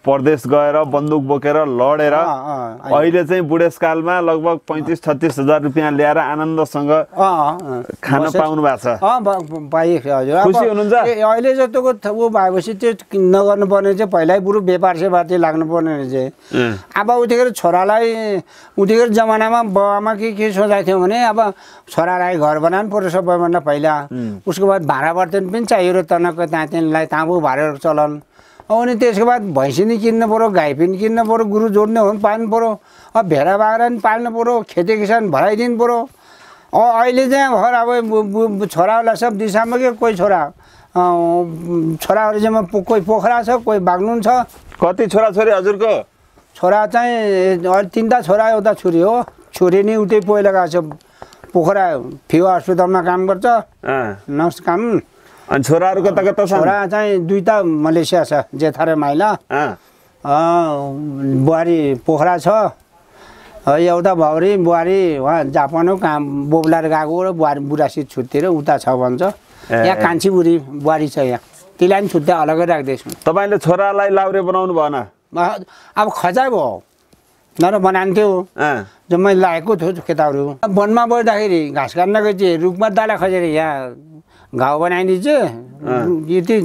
परदेश गएर बन्दुक बोकेर लडेर अहिले चाहिँ बुढेसकालमा लगभग 35-36 हजार रुपियाँ ल्याएर आनन्दसँग खान पाउनु भएको छ पाइएको हजुर खुसी हुनुहुन्छ अहिले जतिको ऊ भएपछि त्यो नगर्नु पर्ने चाहिँ पहिल्यै बरु व्यापार सेवातिर लाग्नु पर्ने रहेछ अब उतिखेर छोरालाई उतिखेर जमानामा बाबुआमा के सोचाएको थियो भने अब छोरालाई घर बनाउनु पर्यो सबैभन्दा पहिला उसको बाद भाडा बर्तन पनि चाहियो र तनक तातेनलाई ताँबु भाडा चलन अनि त्यसको बाद भैँसी किन्नु पर्यो गाई पनि किन्नु पर्यो गुरु जोड्ने हो भने पाल्नु पर्यो अब भेडा बाख्रा पनि पाल्नु पर्यो खेती किसान भराइदिनु पर्यो अहिले चाहिँ भर अब छोराहरूलाई सब दिशामा के कोही छोराहरू चाहिँ कोही पोखरा छ कोही बाग्लुङ छ कति छोराछोरी हजुरको छोरा चाहिँ अहिले 3टा छोरा एउटा छोरी हो छोरी नि उतै पहिला गएको छ पोखरा फियो अस्पतालमा काम गर्छ नर्स काम अनि छोराहरू कता कता छन् छोरा चाहिँ 2टा मलेसिया छ जेठा र माइला बुहारी पोखरा छ एउटा भौरी बुहारी उहाँ जापान काम बोब्लाएर गएको र बुहारी बुढासी छुट्टिएर उता छ भन्छ यहाँ कान्छी बुढी बुहारी छ यहाँ त्यसलाई पनि छुट्टै अलग्गै राख्दैछु तपाईँले छोरालाई लाउरे बनाउनु भएन अब खजा भयो नर बनान्थ्यो जब मैले लागेको थियो केटाहरू वनमा बस्दाखेरि घाँस काट्न गएपछि रुखमा दाला खसेर यहाँ घाउ बनाइदिन्छ यति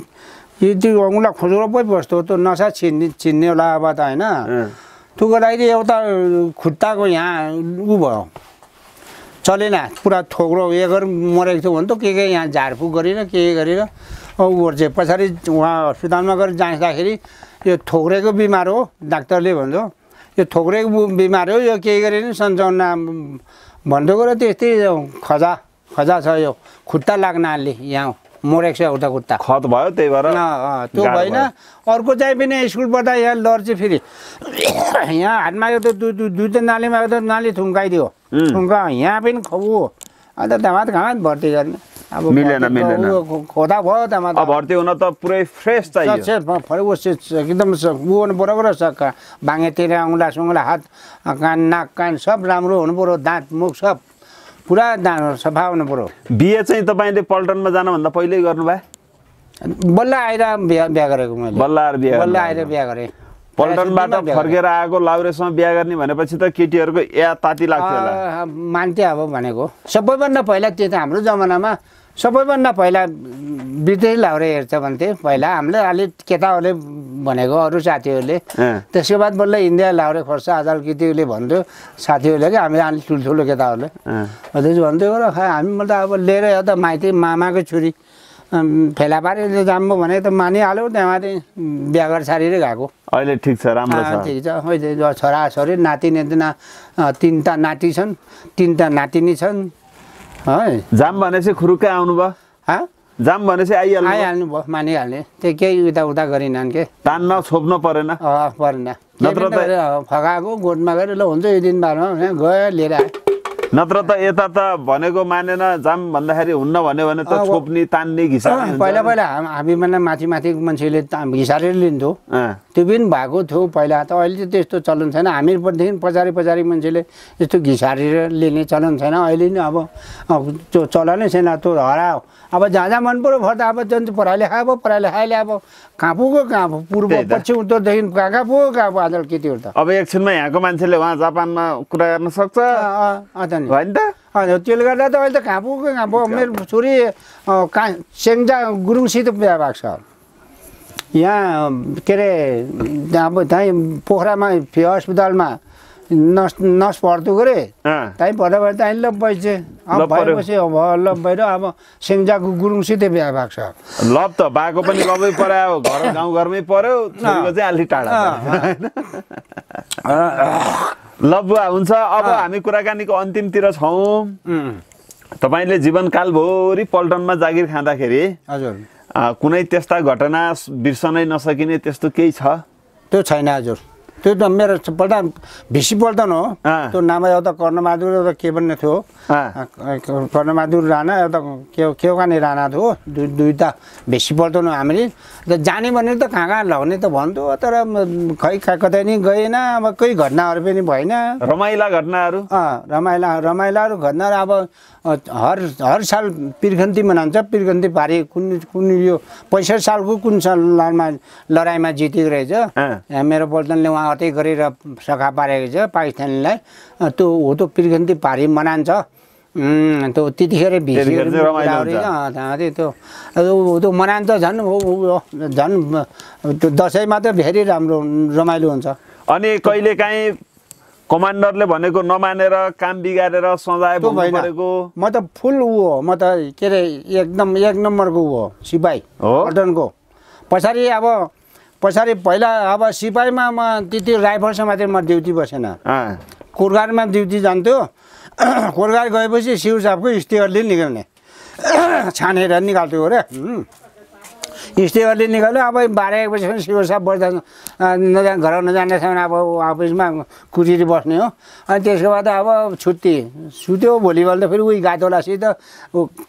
अङ्गुला खोजेर पो बस्थ्यो त्यो नसा छिन्ने होला अब त होइन त्यो गर्दाखेरि एउटा खुट्टाको यहाँ उ भयो चलेन पुरा थोक्रो उयो गरेर मरेको थियो भने त के यहाँ झारफुक गरेर के गरेर ऊ गर्छ पछाडि उहाँ अस्पतालमा गएर जाँच्दाखेरि यो थोक्रेको बिमार हो डाक्टरले भन्छ यो थोक्रेको बिमार हो यो केही गरेर सन्चाउन्न भन्दै गएर त्यस्तै खजा छ यो खुट्टा लाग्न अलि यहाँ मरेको छ एउटा खुट्टा खत भयो त्यही भएर त्यो भएन अर्को चाहिँ पनि स्कुल पढ्दा यहाँ लड्छ फेरि यहाँ हातमा यो त दुईवटा नालीमा त नाली थुङ्काइदियो थुङ्का यहाँ पनि खबु अन्त दामाद घामाद भर्ती गर्ने अब मिलेन खोदा भयो दामाद भर्ती हुन त पुरै फ्रेस चाहियो एकदम ऊ हुनु पऱ्यो र बाङ्गेतिर औँला सुङ्ला हात कान नाक कान सब राम्रो हुनु पऱ्यो दाँत मुख सब पुरा सफा हुनु पऱ्यो बिहे चाहिँ तपाईँले पल्टनमा जानुभन्दा पहिल्यै गर्नुभयो बल्ल आएर बिहा गरेको मैले बल्ल आएर बिहा गरेँ पल्टनबाट फर्केर आएको लाउरेसँग बिहा गर्ने भनेपछि त केटीहरूको या ताती लाग्थ्यो होला मान्थे अब भनेको सबैभन्दा पहिला त्यो त हाम्रो जमानामा सबैभन्दा पहिला विदेशी लाउरे हेर्छ भन्थे पहिला हामीले अलिक केटाहरूले भनेको अरू साथीहरूले त्यसको बाद बल्ल इन्डिया लाउरे खोज्छ आजकल केटीहरूले भन्थ्यो साथीहरूले कि हामी अलिक ठुल्ठुलो केटाहरूले त्यसो भन्थ्यो र हामी त अब लिएर एउटा माइती मामाको छोरी फेला पारेर जाम्बो भने त मानिहाल्यो त्यहाँमाथि बिहा गरेर छाडेरै गएको अहिले ठिक छ राम्रो छ ठिक छ अहिले छोराछोरी नाति नातिना 3टा नाति छन् 3टा नातिनी छन् है जाम भनेपछि खुरुक्कै आउनु भयो जाम भनेपछि आइहाल्नु भयो मानिहाल्ने त्यो केही उता गरिनन् के तान्न छोप्न परेन परेन नत्र त फकाएको गोठमा गएर ल हुन्छ यो दिन बादमा गयो लिएर आयो नत्र त यता त भनेको मानेन जाम भन्दाखेरि हुन्न भन्यो भने त छोप्ने तान्ने घिसार्ने पहिला हामी माने माथि मान्छेले घिसारेर लिन्थ्यो त्यो पनि भएको थियो पहिला त अहिले चाहिँ त्यस्तो चलन छैन हामीदेखि पछाडि मान्छेले यस्तो घिसारेर लिने चलन छैन अहिले नि अब त्यो चलनै छैन त्यो हरायो अब जहाँ मन पऱ्यो भर त अब जन पढाइ लेखायो अब कहाँ पुग्यो पूर्व पश्चिम उत्तरदेखि कहाँ पुग्यो आजकल केटीहरू त अब एकछिनमा यहाँको मान्छेले उहाँ जापानमा कुरा गर्न सक्छ होइन त त्यसले गर्दा त अहिले त कहाँ पुग्यो मेरो छोरी सेङ्जा गुरुङसित बिहा भएको छ यहाँ के अरे अब त्यहीँ पोखरामा अस्पतालमा नर्स पढ्थ्यो गरे त्यहीँ पढ्दा भए त्यहीँ लभ भएपछि भएपछि लभ भएर अब सेङ्जाको गुरुङसित बिहा भएको छ लभ त भएको पनि लभै पऱ्यो गाउँघरमै पऱ्यो छोरीको चाहिँ अलि टाढा लभ बुवा हुन्छ अब हामी कुराकानीको अन्तिमतिर छौँ तपाईँले जीवनकालभरि पल्टनमा जागिर खाँदाखेरि हजुर कुनै त्यस्ता घटना बिर्सनै नसकिने त्यस्तो केही छ त्यो छैन हजुर त्यो त मेरो पल्टन भिसी पल्टन हो त्यो नाम एउटा कर्णबहादुर एउटा के भन्ने थियो कर्णबहादुर राणा एउटा केवानी राणा थियो दुईवटा भिसी पल्टन हो हामीले जाने भने त कहाँ लगाउने त भन्थ्यो तर खै कतै नि गएन अब कोही घटनाहरू पनि भएन रमाइला घटनाहरू रमाइलाहरू घटनाहरू अब हर साल पिरगन्ती मनाउँछ पिरगन्ती पारी कुन यो 65 सालको कुन सालमा लडाइँमा जितेको रहेछ मेरो पल्टनले उहाँ अतै गरेर सखा पारेको छ पाकिस्तानीलाई त्यो हो त्यो पिरगन्ती पारी मनान्छ त्यो त्यतिखेर त्यो मनान्छ झन् त्यो दसैँमा त धेरै राम्रो रमाइलो हुन्छ अनि कहिलेकाहीँ कमान्डरले भनेको नमानेर काम बिगारेर सजाय भनेको म त फुल हो म त के अरे एकदम 1 नम्बरको हो सिपाही पल्टनको पछाडि पहिला अब सिपाहीमा म त्यति राइफल समातेर म ड्युटी बसेन कोरगारमा ड्युटी जान्थ्यो कोरगार गएपछि सिउ साहबको स्टेयरले निकाल्ने छानेर निकाल्थ्यो अरे स्टेयरले निकाल्यो अब 12 बजीसम्म सिउ साहब बस्दा घर नजानेसम्म अब अफिसमा कुटीरी बस्ने हो अनि त्यसको बाद अब छुट्टी सुत्यो भोलिपल्ट फेरि उही गातोलासित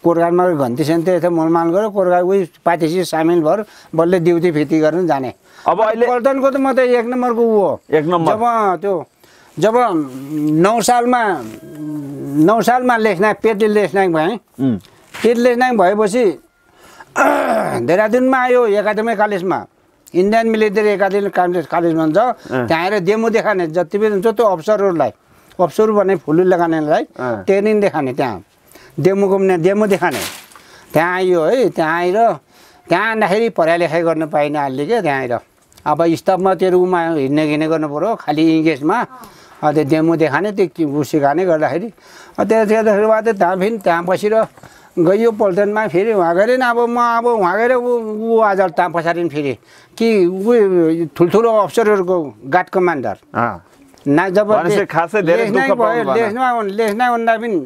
कोरगारमा घन्टी सेन्ते यता मोलमाल गऱ्यो कोरगार उही पार्टीसित सामेल भएर बल्ल ड्युटी फिटी गर्न जाने अब अहिले पल्टनको त म त 1 नम्बरको हो 1 नम्बर जब 9 सालमा लेखनायक पेटे लेखनायक भएँ पेटे लेखनायक भएपछि देहरादूनमा आयो एकाडेमी कलेजमा इन्डियन मिलिटरी एकाडेमी कलेज भन्छ त्यहाँ आएर डेमो देखाने जति पनि हुन्छ त्यो अफसरहरूलाई अफसर भने फुल लगानेलाई ट्रेनिङ देखाने त्यहाँ डेमो देखाने त्यहाँ आयो है त्यहाँ आएर त्यहाँ आउँदाखेरि पढाइ लेखाइ गर्न पाइनँ अहिले क्या त्यहाँ आएर अब स्टपमा त्यो रुममा हिँड्ने गर्नु पऱ्यो खालि इङ्ग्लिसमा त्यो डेमो देखाने त्यो सिकाने गर्दाखेरि त्यसको बाद त्यहाँ बसेर गयो पल्टनमा फेरि वहाँ गएर अब म वहाँ गएर ऊ आज त्यहाँ पछाडि फेरि कि ऊ ठुल्ठुलो अफसरहरूको गार्ड कमान्डर जब लेख्न भन्दा पनि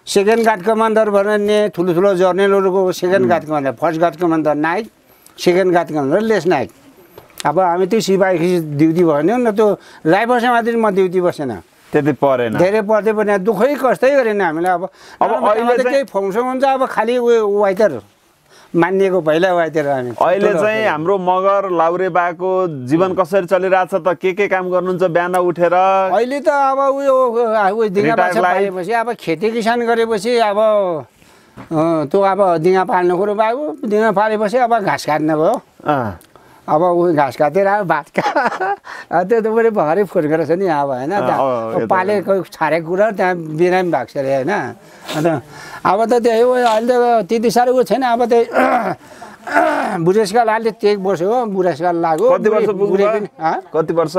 सेकेन्ड गार्ड कमान्डर भन्ने ठुल्ठुलो जर्नलहरूको second guard commander first guard commander नायक सेकेन्ड गार्ड कमान्डर लेस नायक अब हामी त्यो सिपाही ड्युटी भन्यो न त्यो राइफल समातिर म ड्युटी बसेन त्यति परेन धेरै पर्दै पनि दुःखै कस्तै गरेन हामीलाई अब अहिले केही फङ्सन हुन्छ अब खालि वाइटर मानिएको पहिला वाइटर हामी अहिले चाहिँ हाम्रो मगर लाउरे बाको जीवन कसरी चलिरहेछ त के काम गर्नुहुन्छ बिहान उठेर अहिले त अब उयो दिङा बाछा पालेपछि अब खेती किसान गरेपछि अब त्यो अब दिङा पाल्नु कुरो भयो दिङा पालेपछि अब घाँस काट्नु भयो अब ऊ घाँस काटेर आयो भात त्यो त मैले भर्खरै फोन गरेको छ नि अब होइन त्यहाँ पालेको छारेको कुरा त्यहाँ बिरामी भएको छ अरे होइन अन्त अब त त्यही हो अहिले त त्यति साह्रो उयो छैन अब त्यही बुढेसकाल अहिले त्यही बस्यो हो बुढेसकाल लाग्यो कति वर्ष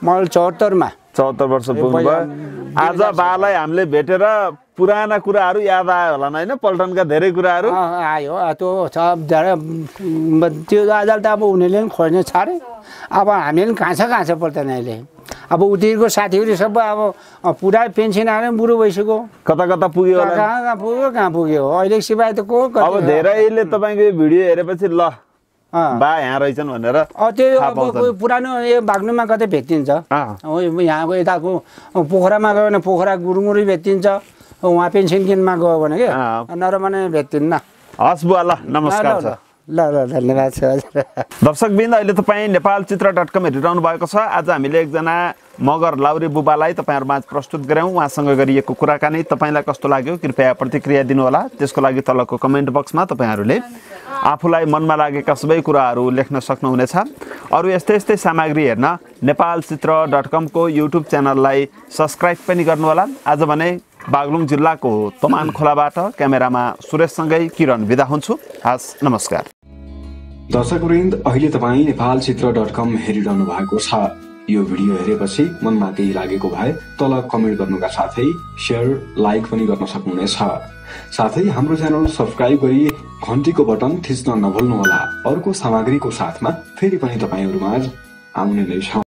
मैले 74 वर्ष पुग्नुभयो आज बालाई हामीले भेटेर पुराना कुराहरू याद आयो होला होइन पल्टनका धेरै कुराहरू आयो त्यो छ त्यो आजल त अब उनीहरूले पनि खोज्ने छाडे अब हामीले पनि कहाँ छ पर्दैन अहिले अब उतिरको साथीहरू सबै अब पुरा पेन्सन आएर बुढो भइसक्यो कता पुग्यो कहाँ पुग्यो अहिले सिवाय त को अब धेरैले तपाईँको यो भिडियो हेरेपछि ल बा यहाँ रहेछन् भनेर त्यो अब पुरानो यो बाग्लुङमा कतै भेटिन्छ यहाँको यताको पोखरामा गयो भने पोखरा गुरुङुरी भेटिन्छ उहाँ पेन्सन किनमा गयो भने के नर भने भेटिन्न हस् बुवा ल नमस्कार छ ल धन्यवाद छ दर्शकबिन्द अहिले तपाईँ नेपालचित्र.com हेरिरहनु भएको छ आज हामीले एकजना मगर लाउरे बुबालाई तपाईँहरूमाझ प्रस्तुत गऱ्यौँ उहाँसँग गरिएको कुराकानी तपाईँलाई कस्तो लाग्यो कृपया प्रतिक्रिया दिनुहोला त्यसको लागि तलको कमेन्ट बक्समा तपाईँहरूले आफूलाई मनमा लागेका सबै कुराहरू लेख्न सक्नुहुनेछ अरू यस्तै सामग्री हेर्न नेपालचित्र.com को युट्युब च्यानललाई सब्सक्राइब पनि गर्नुहोला आज भने बागलुङ जिल्लाको तमान खोलाबाट क्यामेरामा सुरेशसँगै किरण बिदा हुन्छु हस् नमस्कार दर्शकवृन्द अहिले तपाईँ नेपालचित्र.com हेरिरहनु भएको छ यो भिडियो हेरेपछि मनमा केही लागेको भए तल कमेन्ट गर्नुका साथै शेयर लाइक पनि गर्न सक्नुहुनेछ साथै हाम्रो च्यानल सब्स्क्राइब गरी घण्टीको बटन थिच्न नभुल्नुहोला अर्को सामग्रीको साथमा फेरि पनि तपाईहरुमाझ आउने नै छौं।